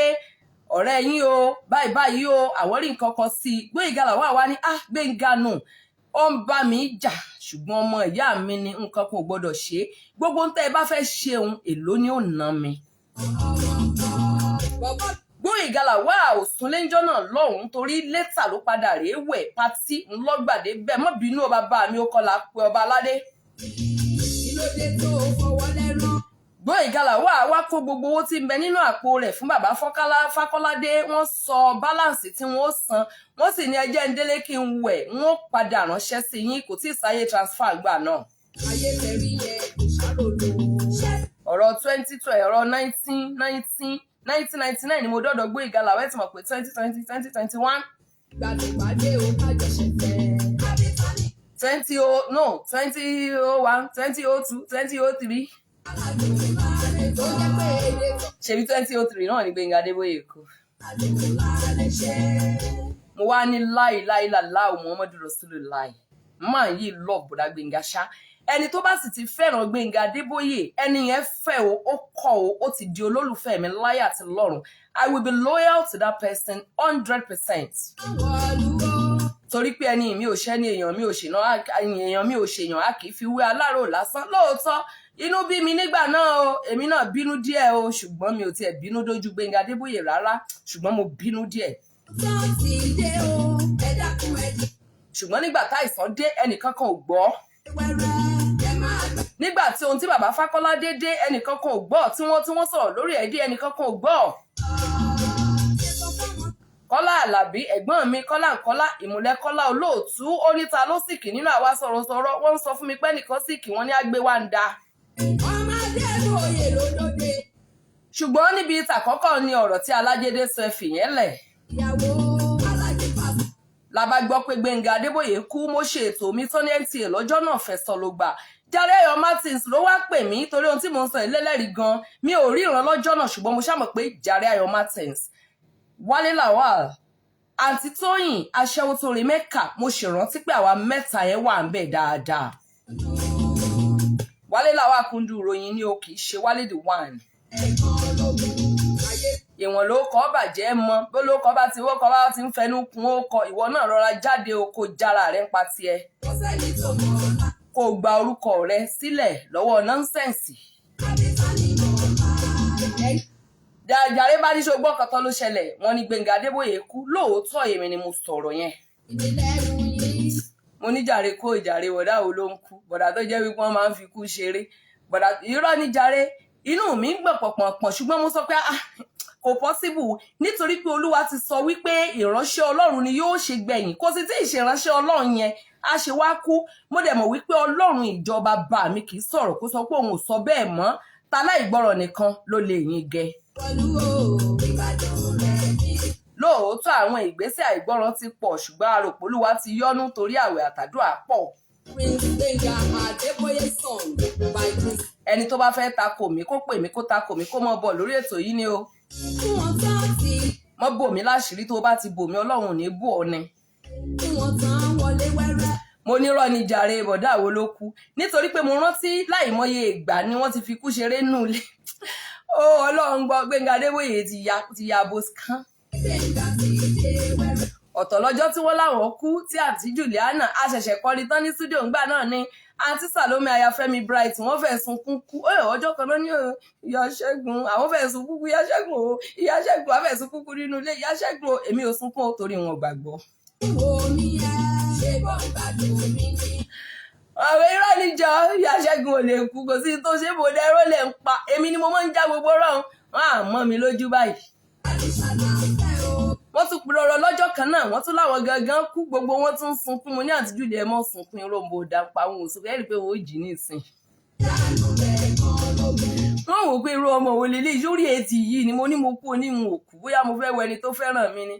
ọ̀rẹ́ yín o, báyìí báyìí o, àwọn rí nǹkan kan sí i. Gbóyèga Lawal wá ní, "Ah, Gbénga nù, ó ń bá mi jà, ṣùgbọ́n ọmọ ìyá mi ni, nǹkan kan ò gbọ́dọ̀ ṣe é. Gbogbo ń tẹ́ ẹ bá fẹ́ ṣeun, èló ni ó ná mi?" Bọ́bọ́. Gbóyèga Lawal ò sún léńjọ́ náà lọ́hùn-ún torí later ló padà rèé wẹ̀ party ńlọ́gbàdé bẹ́ẹ̀. Mọ́ bínú ọ bàbá mi, ó kọlà pé ọba aládé. Kí ló dé tó fọwọ́ lẹ́rán? Gbóyèga Lawal wá kó gbogbo owó tí ń bẹ nínú àpò rẹ̀ fún bàbá Fákọ́ládé. Wọ́n sọ balance tí wọ́n ó san, wọ́n sì ní ẹjẹ́ ń délé kí n wẹ̀, wọ́n padà ránṣẹ́ sí yín. Kò tí ì sáyé transfer gbà náà. Ayé tẹ̀rí yẹn kò ṣàròlò. Ṣé Ọ̀rọ̀ 2012, ọ̀rọ̀ 1999 ni mo dọ́dọ̀ Gbóyèga Lawal. Ti mọ̀ pé 2020, 2021, gbàdúgbàdé o kájọ ṣẹ̀fẹ̀? Kábítánì. Twenty oh no, 2001, 2002, 2003. Aládùn lálẹ́ tó jẹ́ pé èdè tó Ṣebí 2003 náà ni Gbénga Adébóyè kú. aládùn lálẹ́ ṣe. Mo wá ní láì láì làláò Muhammadu Rasulullah, máa yìí lọ bùdá Gbénga ṣá. Ẹni tó bá sì ti fẹ́ràn Gbénga Adébóyè, ẹni yẹn fẹ́ o, ó kọ́ o, ó ti di olólùfẹ́ mi láyé àti lọ́run. I will be loyal to that person 100%. Wọ̀lúwọ́. Torí pé ẹni mi ò ṣẹ́ni, èèyàn mi ò ṣènà, èèyàn mi ò ṣèyàn, a kì í fi wé alárò lásán. Lóòótọ́ inú bí mi nígbà náà o, èmi náà bínú díẹ̀ o, ṣùgbọ́n mi ò tiẹ̀ bínú dójú Gbénga Adébóyè rárá, ṣùgbọ́n mo bínú díẹ̀. Tán ti dé o, ẹ dákun ẹ jí Ṣùgbọ́n nígbà táìsàn dé, ẹnìkan kan ò gbọ́. Wẹ́rẹ́ ẹ máa gbà. Nígbà tí ohun tí bàbá Fákọ́ládé dé, ẹnìkan kan ò gbọ́. Tí wọ́n sọ̀rọ̀ lórí ẹ̀ dé, ẹnìkan kan ò gbọ́. Ẹ sọ fáwọn Kọ́lá Àlàbí, ẹ̀gbọ́n mi, Kọ́lá Nkọ́lá, ìmùlẹ̀ Kọ́lá olóòtú, ó ní ta ló sick nínú àwa sọ̀rọ̀sọ̀rọ̀? Wọ́n ń sọ fún mi pé ẹnìkan sick, wọ́n ní àgbé wa ń da. Ọmọdé lóye lólóde. Ṣùgbọ́n níbi ìtàkọ́kọ́ ni ọ̀rọ̀ tí Alájẹdẹ sọ, ẹ fìyẹn lẹ̀. Ìyàwó Alájí pàṣẹ. La bá gbọ́ pé Gbẹ̀ngà Adébóyè kú. Mo ṣe ètò mi tó ní NTA lọ́jọ́ náà, fẹ̀sọ̀ ló gbà. Jàre Ayọ̀ Martins ló wá pè mí, torí ohun tí mò ń sọ ìlẹ́lẹ́rìí gan. Mi ò ríran lọ́jọ́ náà, ṣùgbọ́n mo ṣàmọ̀ pé Jàre Ayọ̀ Martins, Wálé Lawal, àǹtí Tóyìn aṣẹ́wó tó rí Mẹ́kà, mo ṣèrántí pé àwa mẹ́ta yẹn wà ń bẹ̀ dáadáa. Wálé Lawal kúndùn ìròyìn ni o, kì í ṣe Wálé the one. Ìwọ̀n ló kọ́ bàjẹ́ mọ́ bó ló kọ́ bá ti wó kọ́ bá ti ń fẹnu kún ó kọ. Ìwọ náà rọra jáde o, kó jára rẹ̀ ń pa tiẹ̀, kó gba orúkọ rẹ sílẹ̀ lọ́wọ́ nonsense. Jàre bá ní ṣe gbọ́ kan tán ló ṣẹlẹ̀, wọ́n ní Gbẹ̀ngà Adébóyè kú lóòótọ́. Èmi ni mo sọ̀rọ̀ yẹn. Mo ní jàre kó ìjàre, bọ̀dá wo ló ń kú? Bọ̀dá tó jẹ́ wípé wọ́n máa ń fi kú ṣeré, bọ̀dá irọ́ ní jàre. Inú mi ń gbọ̀n pọ̀pọ̀pọ̀, ṣùgbọ́n mo sọ pé, ah, kò possible, nítorí pé Olúwa ti sọ wípé ìránṣẹ́ Ọlọ́run ni yóò ṣe gbẹ̀yìn. Kò sì tí ì ṣèránṣẹ́ Ọlọ́run yẹn a ṣe wá kú. Mo dẹ̀ mọ̀ wípé Ọlọ́run ìjọba bá mi kì í sọ̀rọ̀ kó sọ pé òun ò sọ bẹ́ẹ̀ mọ́. Taláìgbọràn nìkan ló lè yín gẹ. Lóòótọ́ àwọn ìgbésẹ̀ àìgbọràn ti pọ̀, ṣùgbọ́n àròpọ̀ Olúwa ti yọ́nú torí àwẹ̀ àtàdúrà pọ̀. Prince Gbenga Adeboye song by Prince. Ẹni tó bá fẹ́ takò mí, kó pè mí, kó takò mí, kó mọ́ bọ̀ lórí ètò yìí ni o. Fún wọn tán ti Mọ́ bò mí láṣìírí. Tó bá ti bò mí, Ọlọ́run ò ní bò ọ́ ni. Fún wọn tán wọlé wẹ́rẹ́. Mo nírọ́ ni jàre, bọ̀dá wo ló kú? Nítorí pé mo rántí láìmọye ìgbà ni wọ́n ti fi kú ṣeré nù lé ó. Ọlọ́run gbọ́, Gbẹ́ngà Adébóyè ti ya bó kán. Gbenga ti dé wẹ́rẹ́. Ọ̀tọ̀ lọ́jọ́ tí wọ́n láwọn kú tí àǹtí Juliana a ṣẹ̀ṣẹ̀ kọrin tán ní studio ńgbà náà ni àǹtí Salome Ayafẹ́mi Bright, wọ́n fẹ́ sunkún kú. Ó ọjọ́ kan náà ní ìyá Ṣẹ́gun, àwọn fẹ́ sunkún kú. Ìyá Ṣẹ́gun o, ìyá Ṣẹ́gun, àwọn fẹ́ sunkún kú nínú ilé ìyá Ṣẹ́gun o. Èmi ò sunkún o, torí wọn gbàgbọ́. Wo mi ẹ ṣe bọ́ ìgbàdùn mi ni. Ọ̀rọ̀ irọ́ níjọ, ìyá Ṣẹ́gun ò lè kú, kò sí tó ṣe bò dẹ́rọ́ lè ń pa. Èmi ni mo máa ń já gbogbo rọ̀ wọn à mọ́ mi lójú báyìí. Àdìsá náà fẹ́ o. Wọ́n tún purọ́rọ́ lọ́jọ́. kan náà wọ́n tún láwọn gangan kú, gbogbo wọn tún ń sunkún. Mo ní àǹtí Julie, ẹ mọ́ sunkún, irọ́ mo dà pa àwọn òṣùpá ẹ̀rí pé wọ́n ó jì ní ìsìn. Wọ́n wò pé irú ọmọ wo lélẹ́yìí sórí etí yìí ni. Mo ní mo kú oníhun òkú, bóyá mo fẹ́ wọ ẹni tó fẹ́ràn mi ni.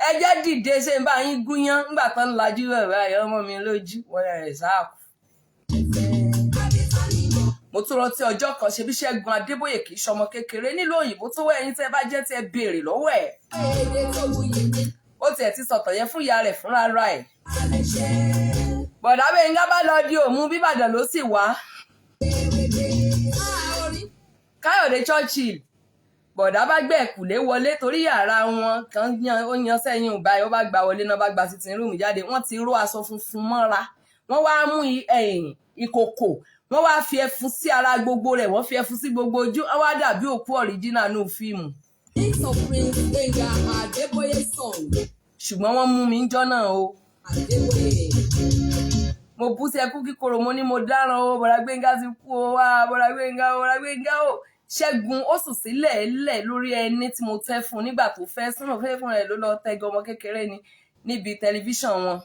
Ẹ jẹ́ dìde, ṣé n bá yín gúnyán ńgbà tán ń lajú bẹ́ẹ̀ ọmọ mi lójú wọ́n rẹ̀ sáà kú. Mo tún rántí ọjọ́ kan, ṣe bí Ṣẹ́gun Adébóyè kì í ṣọmọ kékeré nílùú òyìnbó tó wẹ́, ẹ̀yin tẹ́ bá jẹ́ tẹ́ béèrè lọ́wọ́ ẹ̀. Ó tiẹ̀ ti sọ̀tọ̀ yẹn fún ìyá rẹ̀ fúnra ra ẹ̀. Bọ̀dá Gbénga bá lọ di òmu bíbàdàn ló sì wá. Káyọ̀dé Churchill, bọ̀dá bá gbé ẹ̀kúlé wọlé torí yàrá wọn kan ó yan sẹ́yìn ò báyìí, ó bá gba wọlé náà, bá gba sitting room jáde, wọ́n ti ró aṣọ funfun mọ́ra, wọ́n wá mú ìkòkò, wọ́n wá fi ẹfun sí ara gbogbo rẹ̀, wọ́n fi ẹfun sí gbogbo ojú, wọ́n wá dàbí òkú original nù fíìmù. Mix of Prince Gbenga Adeboye song. Ṣùgbọ́n wọ́n mú mi ń jọ́ náà o. Adeboye. Mo bú sí ẹkú kíkorò, mo ní mo dáràn o, bọ̀dá Gbénga ti kú o, wá bọ̀dá Gbénga o, bọ̀dá Gbénga o. Ṣẹ́gun ó sùn sílẹ̀ lẹ̀ lórí ẹni tí mo tẹ́ fún un nígbà tó fẹ́ sínú fẹ́ fún rẹ̀ ló lọ tẹ́gọ ọmọ kékeré ni níbi tẹlifíṣàn wọn.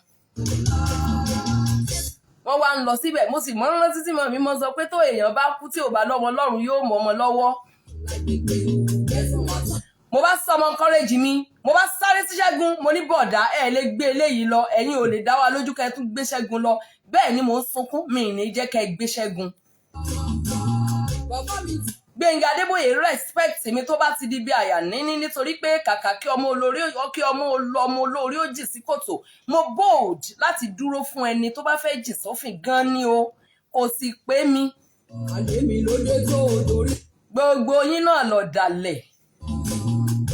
Wọ́n wá ń lọ síbẹ̀, mo sì mọ́ rántí tí mọ̀ mi mọ́ sọ pé tó èèyàn bá kú tí ò bá lọ́mọ lọ́run yóò mọ̀ ọmọ lọ́wọ́. Mo bá sọmọ encourage mi, mo bá sáré sí Ṣẹ́gun, mo ní bọ̀dá, ẹ lè gbé eléyìí lọ, ẹ̀yin ò lè dá wa lójú kẹ́ ẹ tún gbé Ṣẹ́gun lọ. Bẹ́ẹ̀ ni mò ń sunkún, mi ì ní jẹ́ kẹ́ ẹ gbé Ṣẹ́gun. Bàbá mi ti Gbẹ̀ngà Adébóyè respect mi tó bá ti di bí àyà níní, nítorí pé kàkà kí ọmọ olórí kí ọmọ ọmọ olórí ó jì sí kòtò, mo bold láti dúró fún ẹni tó bá fẹ́ jì sófin gan ni o, kò sì pé mi. Àlè mi ló dé tó o dorí. Gbogbo yín náà lọ dalẹ̀.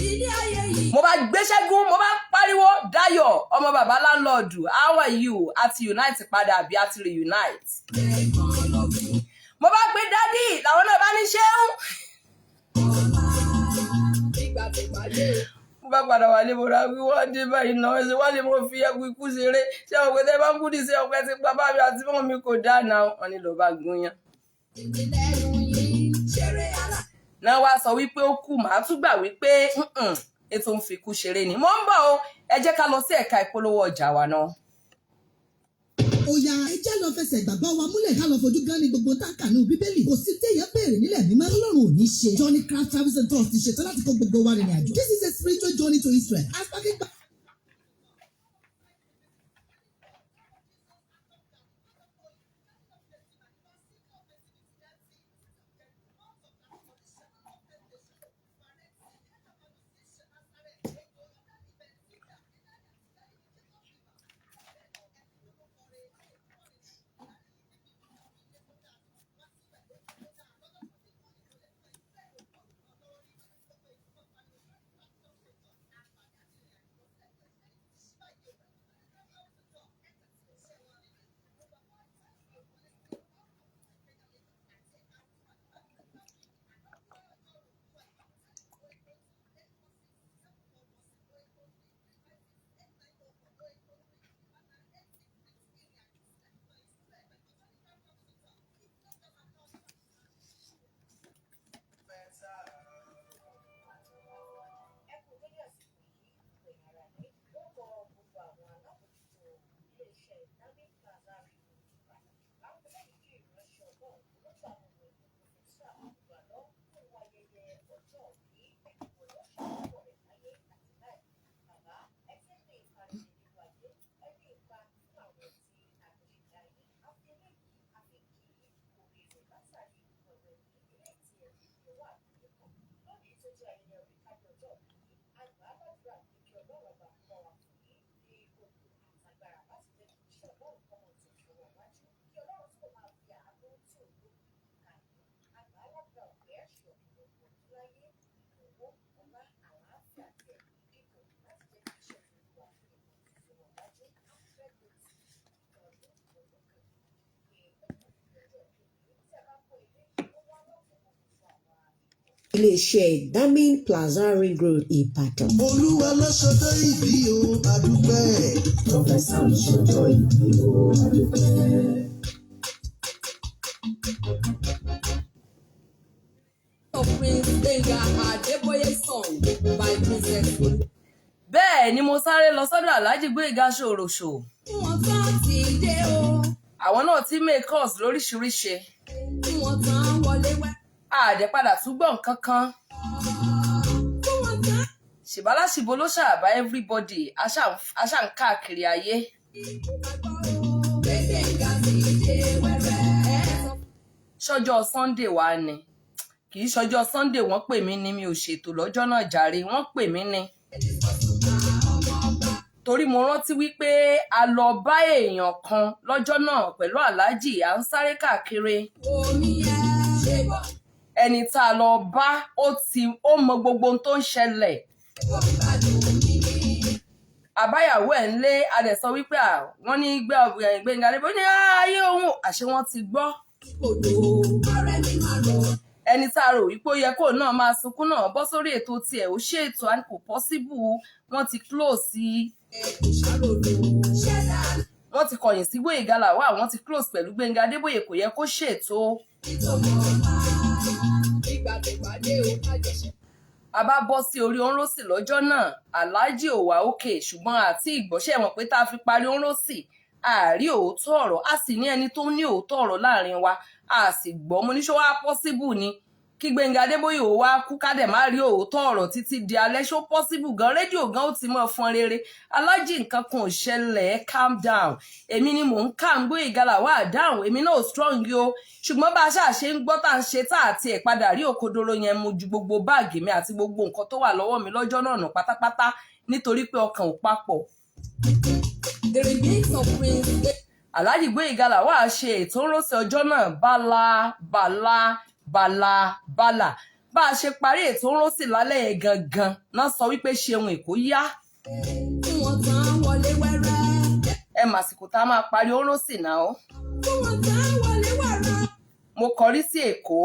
Ilé ayé yìí. Mo bá gbé Ṣẹ́gun, mo bá pariwo, "Dayọ̀ ọmọ bàbá láńlọ́ọ̀dù, how are you? Àti unite padà àbí àti reunite?" Mo bá gbé daddy, làwọn náà bá ní ṣéun. Ìgbà tó pàdé. Mo bá padà wálé, mo ra wíwọ́ dé báyìí náà ṣe wálé, mo fi ẹkú ikú ṣeré. Ṣé ọ̀pẹ tẹ́ bá ń kú ní sí ọ̀pẹ ti pa bá mi àti mọ́ mi kò dáná, wọn ni ló bá gún yán. Èmi lẹ́nu yìí. Ṣeré alá. Náà wá sọ wípé ó kú, màá tún gbà wípé ètò ń fi ikú ṣeré ni. Mo ń bọ̀ o, ẹ jẹ́ ká lọ sí ẹ̀ka ìpolówó ọjà wa náà. Ó yá, ẹ jẹ́ lọ fẹsẹ̀ ìgbàgbọ́ wa múlẹ̀, ká lọ fojú gan ní gbogbo táǹkà ní Bíbélì. Kò sí téèyàn béèrè nílẹ̀ mímọ́ Ọlọ́run ò ní ṣe. Johnny Craft Travels and Tours ti ṣetán láti kó gbogbo wa rìnrìn àjò. This is a spiritual journey to Israel. As package. Iléeṣẹ́ Damin Plaza, Ring Road, Ìbàdàn. Olúwa ló ṣọjọ́ ìbí o, àdúpẹ́. Professor ṣọjọ́ ìbí o, àdúpẹ́. Of Prince Gbenga Adeboye song by Princess Olu. Bẹ́ẹ̀ ni mo sáré lọ sọ́dọ̀ Alhaji Gbóyèga Ṣòròṣò. Fún wọn tán ti dé o. Àwọn náà ti make calls lóríṣiríṣi. Fún wọn tán wọlé wẹ́. Àdẹ padà tún gbọ́ nǹkan kan. Fún wọn tán. Ṣìbáláṣìbo ló ṣàbá everybody, aṣá ń káàkiri ayé. Gbẹ̀ngà ti dé wẹ́rẹ́. Ẹ sọ Ṣọjọ́ Sunday wá ni, kì í ṣọjọ́ Sunday. Wọ́n pè mí ni, mi ò ṣètò lọ́jọ́ náà jàre. Wọ́n pè mí ni torí mo rántí wípé a lọ bá èèyàn kan lọ́jọ́ náà pẹ̀lú aláàjì, à ń sáré káàkiri. Omi ẹ ṣe bọ́. Ẹni tá a lọ bá, ó ti ó mọ gbogbo ohun tó ń ṣẹlẹ̀. Bó gbádùn mi ni. Àbáyàwó ẹ̀ ń lé adẹ̀ sọ wípé à wọ́n ní Gbẹ̀ngà Adébóyè ní ayé òun, àṣé wọ́n ti gbọ́. Odò ọ̀rẹ́ mi máa lọ. Ẹni tá a rò wípé ó yẹ kó náà máa sunkún náà bọ́ sórí ètò tiẹ̀, ó ṣètò and kò possible, wọ́n ti close. Ẹ kò ṣàròdò. Ṣẹ̀dá Wọ́n ti kọ̀yìn sí Gbóyèga Làwà, wọ́n ti close pẹ̀lú Gbẹ̀ngà Adébóyè, kò yẹ kó ṣètò. Ìtòmọ̀ ọ̀la. Ìgbà tó pàdé o kájọṣe. A bá bọ́ sí orí òǹrọ̀sì lọ́jọ́ náà, aláàjì ò wá òkè, ṣùgbọ́n àti ìgbọ́sẹ̀ wọn pé tá a fi parí òǹrọ̀sì àárí òótọ́ ọ̀rọ̀, a sì ní ẹni tó ní òótọ́ ọ̀rọ̀ láàrin wa, a sì gbọ́. Mo ní ṣó wá possible ni kí Gbẹ̀ngà Adébóyè ò wá kú ká dẹ̀ má rí òótọ́ ọ̀rọ̀ títí di alẹ́? Ṣó possible gan? Rédíò gan ó ti mọ̀ fọn rere. Aláàjì, nǹkan kan ò ṣẹlẹ̀, calm down. Èmi ni mò ń calm Gbóyèga Làwà down. Èmi náà ò strong o, ṣùgbọ́n bá a ṣáà ṣe ń gbọ́ tá à ń ṣe tá àti ẹ̀ padà rí òkodoro yẹn, mo ju gbogbo báàgì mi àti gbogbo nǹkan tó wà lọ́wọ́ mi lọ́jọ́ náà nù pátápátá nítorí pé ọkàn ò papọ̀. The remix of Prince. Alhaji Gbóyèga Làwà ṣe ètò ńrọ̀sẹ̀ ọjọ́ náà, bala bala bala bala. Bá a ṣe parí ètò ńrọ̀sẹ̀ lálẹ́ yẹn gangan náà sọ wípé ṣeun Èkó yá. Fún wọn tán wọlé wẹ́rẹ́. Ẹ màsìkò tá a máa parí ńrọ̀sẹ̀ náà. Fún wọn tán wọlé wẹ́rẹ́. Mo kọrí sí Èkó.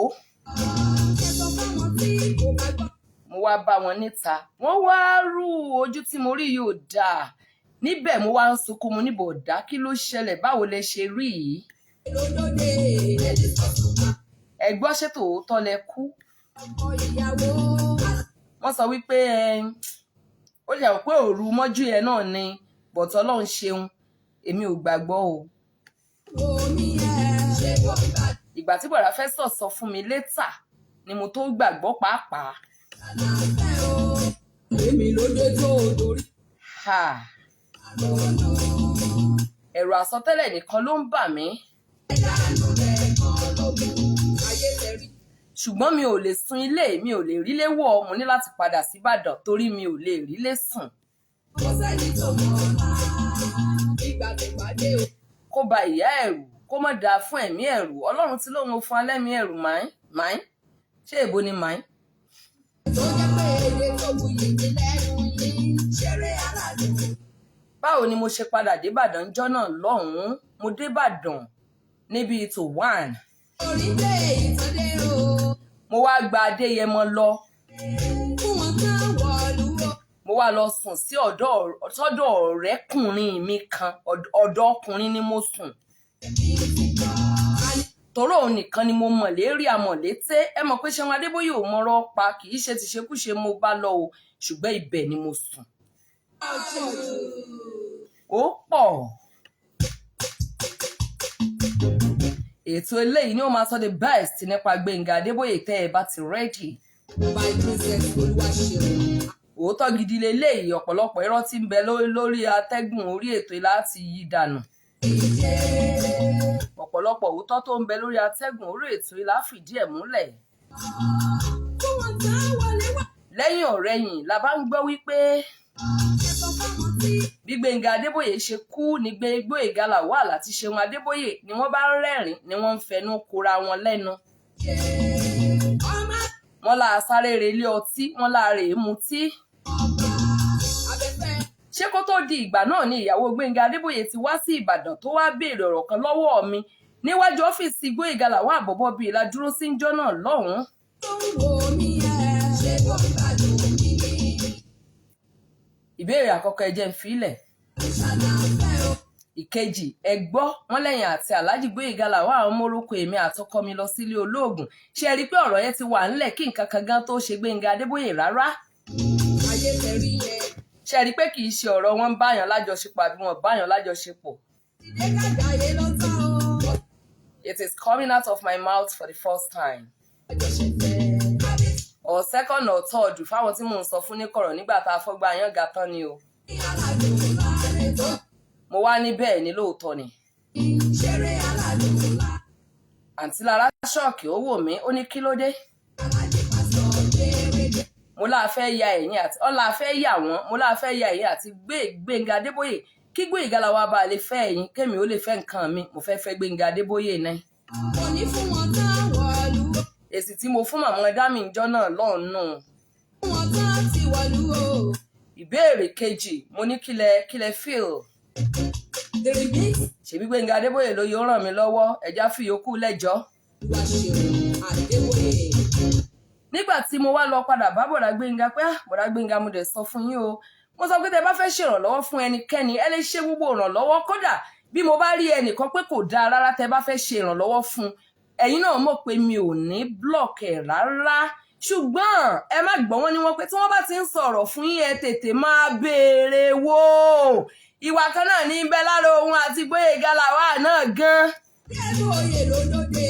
Ẹ sọ fáwọn tí kò bá gbọ́. Mo wá bá wọn níta, wọ́n wá rú ojú tí mo rí yóò dáa níbẹ̀. Mo wá ń sunkún, mo níbò dá, kí ló ṣẹlẹ̀? Báwo lẹ ṣe rí yìí? Lódòdè ẹni sọ̀tún Ẹ gbọ́, ṣé tòótọ́ lẹ kú? Ọkọ ìyàwó. Wọ́n sọ wípé ó lè pé òru mọ́jú yẹn náà ni bọ̀tọ̀. Ọlọ́run ṣeun, èmi ò gbàgbọ́ o. Omi ẹ̀ ṣe bó gbádùn. Ìgbà tí bọ̀dá fẹ́ sọ̀ fún mi later ni mo tó gbàgbọ́ pàápàá. Àlàáfẹ́ o. Èmi ló dé tó torí Ha! àrònú. Ẹ̀rù àsọtẹ́lẹ̀ nìkan ló ń bà mí. Ẹ̀dánù rẹ̀ kan lógún. Ayé tẹ̀rí. Ṣùgbọ́n mi ò lè sun ilé, mi ò lè rílé wọ̀. Mo ní láti padà síbàdàn torí mi ò lè rílé sùn. Kò sẹ́ni tó mọ̀ ọ̀la. Ìgbà tó pàdé o. Kó ba ìyá ẹ̀rù, kó má dáa fún ẹ̀mí ẹ̀rù. Ọlọ́run tí lóun fún alẹ́mí ẹ̀rù máìn máìn, ṣé èbó ni máìn? Tó jẹ́ pé èdè tó wuyì ní lẹ́nu yìí. Ṣeré aládùn. Báwo ni mo ṣe padà débàdàn ńjọ́ náà lọ́hùn-ún? Mo débàdàn níbi tó one. Orí dé ìtọ́dé o. Mo wá gba Adéyẹmọ lọ. Fún wọn tán wọ̀lú o. Mo wá lọ sùn sí ọ̀dọ̀ sọ́dọ̀ ọ̀rẹ́kùnrin mi kan. Ọ̀dọ̀ ọkùnrin ni mo sùn tọ́rọ̀ òun nìkan ni mo mọ̀ lérí àmọ̀lété. Ẹ mọ̀ pé Ṣeun Adébóyè ò mọ̀rọ̀ pa, kì í ṣe tìṣekúṣe mo bá lọ o, ṣùgbọ́n ibẹ̀ ni mo sùn. Ó pọ̀. Ètò eléyìí ni ó máa sọ the best nípa Gbẹ̀ngà Adébóyè tẹ́ ẹ bá ti ready. By Princess Olúwaṣeun. Òótọ́ gidi leléyìí. Ọ̀pọ̀lọpọ̀ irọ́ tí ń bẹ lórí atẹ́gùn orí ètò yìí láti yí dànù. Ọ̀pọ̀lọpọ̀ òótọ́ tó ń bẹ lórí atẹ́gùn orí ètò yìí láfìdí ẹ̀ múlẹ̀. Fún wọn tán wọlé wá. Lẹ́yìn ọ̀rẹyìn la bá ń gbọ́ wípé Ẹ sọ fáwọn tí. bí Gbẹ̀ngà Adébóyè ṣe kú ní Gbóyèga Lawal àti Ṣeun Adébóyè ni wọ́n bá ń rẹ́rìn, ni wọ́n ń fẹnu kora wọn lẹ́nu. Ọmọ Wọ́n láa sáré relé ọtí, wọ́n láa rèé mutí. abẹ́fẹ́. Ṣé kó tó di ìgbà náà ni ìyàwó Gbẹ̀ngà Adébóyè ti wá sí Ìbàdàn tó wá béèrè ọ̀rọ̀ kan lọ́wọ́ mi níwájú ọ́fíìsì Gbóyèga Lawal àbọ̀bọ̀ bíi la dúró sí ń jọ́ náà lọ́hùn-ún. Tó ń wo mi ẹ̀ ṣe bó gbádùn mi ni. Ìbéèrè àkọ́kọ́, ẹ jẹ́ n fi lẹ̀. Ṣàlàfẹ́ o. Ìkejì, ẹ gbọ́, wọ́n lẹ́yìn àti Alhaji Gbóyèga Lawal àwọn mórúkọ èmi àtọkọ mi lọ sílé olóògùn. Ṣe rí i pé ọ̀rọ̀ yẹn ti wà ńlẹ̀ kí nǹkan kan gan tó ṣe Gbẹ̀ngà Adébóyè rárá? Ayé tẹ̀rí yẹn. Ṣe Ṣe rí i pé kì í ṣe ọ̀rọ̀ wọn ń báyàn lájọṣepọ̀ àbí wọn báyàn lájọṣepọ̀. Dìde kájàyé ló tán o. It is coming out of my mouth for the first time Àjọṣepẹ̀. Or second or third fáwọn tí mò ń sọ fún ní kọ̀rọ̀ nígbà tá a fọ́gbà yán ga tán ni o. Àbí aládùn láre tó Mo wá ní bẹ́ẹ̀ ni, lóòótọ́ ni. ṣeré aládùn láre. Àǹtí Lára shock, ó wò mí, ó ní kí ló dé? Alájí pásítọ̀ jẹ́rẹ́jẹ́. Mo láà fẹ́ ya ẹ̀yìn àti ọ̀la fẹ́ yà wọ́n. Mo láà fẹ́ ya ẹ̀yìn àti gbé Gbénga Adébóyè, kí Gbóyèga làwa bá lè fẹ́ ẹ̀yìn, kémi ó lè fẹ́ nǹkan mi. Mo fẹ́ fẹ́ Gbénga Adébóyè náà. Kò ní fún wọn tán wọ̀lú. Èsì tí mo fún màmá dámì ìjọ náà lọ́ọ̀nù. Fún wọn tán ti wọ̀lú o. Ìbéèrè kejì, mo ní kílẹ̀ feel. The remix. Ṣèbí Gbénga Adébóyè ló yóò ràn mí lọ́wọ́, ẹ̀já fi yòókù lẹ́jọ́. Wàṣíù Adébóyè. Nígbà tí mo wá lọ padà bá bọ̀dá Gbénga pé, "Ah, bọ̀dá Gbénga, mo dẹ̀ sọ fún yín o." Mo sọ pé tẹ bá fẹ́ ṣèrànlọ́wọ́ fún ẹnikẹ́ni, ẹ lè ṣe gbogbo ìrànlọ́wọ́. Kódà bí mo bá rí ẹnìkan pé kò dáa rárá, tẹ bá fẹ́ ṣe ìrànlọ́wọ́ fún, ẹ̀yin náà mọ̀ pé mi ò ní block ẹ̀ rárá. Ṣùgbọ́n ẹ má gbọ́ wọn ní wọ́n pé tí wọ́n bá ti ń sọ̀rọ̀ fún yín, ẹ tètè máa béèrè wò. Ìwà kan náà ní bẹ lára òun àti Gbóyèga Làwà náà gan. Adébóyè ló lóde.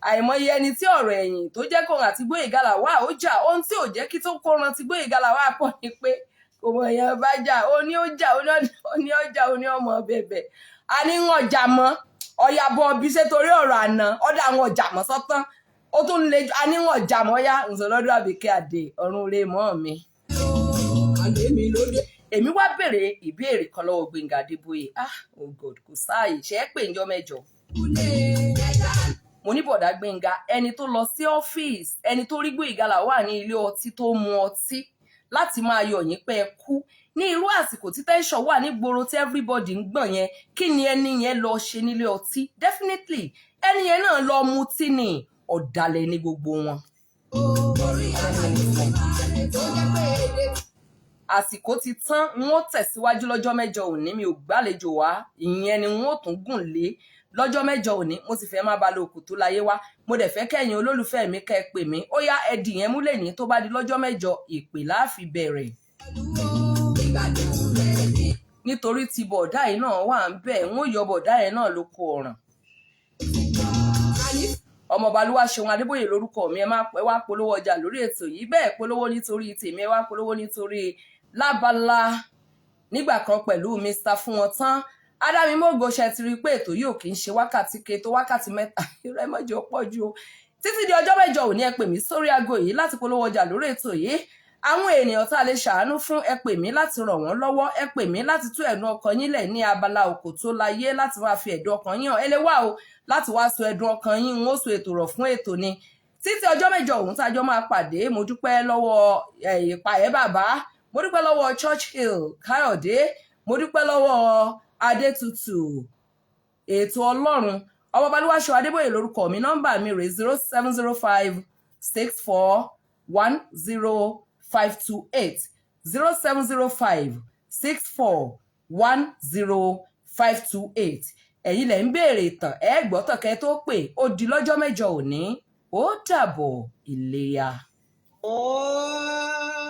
Àìmọye ẹni tí ọ̀rọ̀ ẹ̀yìn tó jẹ́ kóun àti Gbóyèga Làwà ó jà. Ohun tí ò jẹ́ kí tó kó rántí Gbóyèga Làwà pọ̀ ni pé kò mọ̀ èèyàn bá jà. Ó ní ó jà, ó ní ọjà, ó ní ọmọ bẹ̀bẹ̀. A ní ń ọjà mọ́ ọ̀yà bọ̀ bí ṣe torí ọ̀rọ̀ àná ọ̀dà àwọn ọjà mọ́ sọ́tán, ó tún lè a ní ń ọjà mọ́ yá ǹsọ̀lọ́dọ̀ Àbíkẹ́ Àdè ọ̀run rè mọ́ mi. Àdémi lóde. Èmi wá béèrè ìbéèrè kan lọ́wọ́ Gbénga Adébóyè. Ah, oh God, kò sáàyè ṣe é pè ń jọ mẹ́jọ. Kúlé ẹ̀dá. Mo ní, bọ̀dá Gbénga, ẹni tó lọ sí ọ́fíìsì, ẹni tó rí Gbóyèga Làwà ní ilé ọtí tó mu ọtí láti máa yọ̀ yín pé ẹ kú ní irú àsìkò tí tension wà nígboro, tí everybody ń gbọ̀n yẹn, kí ni ẹni yẹn lọ ṣe nílé ọtí? Definitely, ẹni yẹn náà lọ mutí ni. Ọ̀dàlẹ̀ ní gbogbo wọn. Orí aládùn láre tó jẹ́ pé èdè. Àsìkò ti tán. N ó tẹ̀síwájú lọ́jọ́ mẹ́jọ òní. Mi ò gbàlejò wá, ìyẹn ni n ó tún gùn lé lọ́jọ́ mẹ́jọ òní. Mo sì fẹ́ má ba lo òkú tó láyé wá. Mo dẹ̀ fẹ́ kẹ́yìn olólùfẹ́ mi kẹ́ ẹ pè mí. Ó yá, ẹ dì yẹn múlẹ̀ ní tó bá di lọ́jọ́ mẹ́jọ, ìpè láàfi bẹ̀rẹ̀. Ìgbádùn rẹ̀ ní. Nítorí ti bọ̀dá yìí náà wà ń bẹ̀, ń ó yọ bọ̀dá yẹn náà lóko ọ̀ràn. Àní Ọmọọba Olúwaṣeun Adébóyè lórúkọ mi. Ẹ má ẹ wá polówó ọjà lórí ètò yìí bẹ́ẹ̀, polówó nítorí tèmi, ẹ wá polówó nítorí lábala nígbà kan pẹ̀lú Mr fún wọn tán Adámimógo. Ṣe ti rí i pé ètò yìí ò kì í ṣe wákàtí ke tó wákàtí 3, irọ́, ẹ mọ̀jọ́ pọ̀ ju o. Títí di ọjọ́ mẹ́jọ òní, ẹ pè mí sórí aago yìí láti polówó ọjà lórí ètò yìí. Àwọn ènìyàn tá a lè ṣàánú fún, ẹ pè mí láti ràn wọ́n lọ́wọ́. Ẹ pè mí láti tú ẹ̀dùn ọkàn yín lẹ̀ ní abala òkò tó láyé, láti máa fi ẹ̀dùn ọkàn yín hàn. Ẹ lè wá o láti wá sọ ẹ̀dùn ọkàn yín, n ó sọ ètò rọ̀ fún ètò ni. Títí ọjọ́ mẹ́jọ òun tá a jọ máa pàdé, mo dúpẹ́ lọ́wọ́ ìpàyẹ́ bàbá, mo dúpẹ́ lọ́wọ́ Churchill Káyọ̀dé, mo dúpẹ́ lọ́wọ́ Adétutù ètò Ọlọ́run. Ọmọ Balúwàṣọ Adébóyè lórúkọ mi. Nọ́mbà mi rè 07056410528, 07056410528. Ẹ̀yin lẹ̀ ń béèrè ìtàn, ẹ gbọ́ tọ̀kẹ́ tó pè. Ó di lọ́jọ́ mẹ́jọ òní, ó dàbọ̀, ìléyà. Oh.